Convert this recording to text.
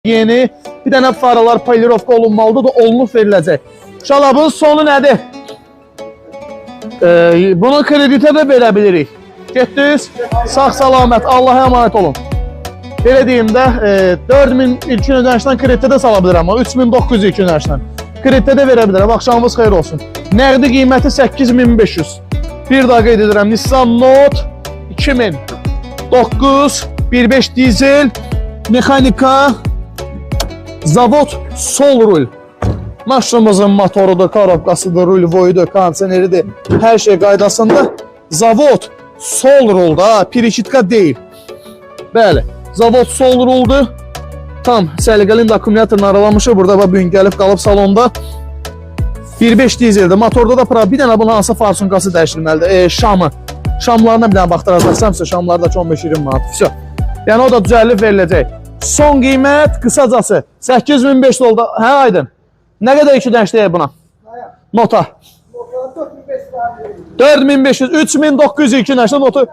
Yeni. Bir dənə faralar polirovka olunmalıdır da olunub veriləcək. Uşaqlar, bunun sonu nədir? Bunu kreditə də verə bilirik. Getdiniz. Sağ salamat. Allah'a emanet olun. Belə deyim də, 4000 ilkin ödənişdən kreditə də sala bilirəm, amma 3900 ilkin ödənişdən. Kreditə də verə bilirəm. Axşamınız xeyir olsun. Nəqdi qiyməti 8500. Bir daha qeyd edirəm. Nissan Note 2009 1.5 dizel, mexanika, zavod sol rul. Maşınımızın motorudur, korobkasıdır, rulvoyudur, kondisioneridir. Hər şey qaydasında. Zavod sol rulda, ha, pirikitka deyil. Bəli, zavod sol ruldur. Tam səliqəli indi akkumulyatorunu aralamışıq. Burada bax bu gün gəlib qalıb salonda. 1.5 dizeldir. Motorda da bir dənə bunun hansı farsunkası dəyişilməlidir. Şamı. Şamlarına bir dənə baxdıracaqsamsa şamlar da 15-20 manat. Vəsə. Yəni o da düzəldib veriləcək. Son qiymət qısacası 8500 oldu. Hə Aydın. Nə qədər iki dənə deyək buna? Nota. 4500, 3902 nəşlə notu.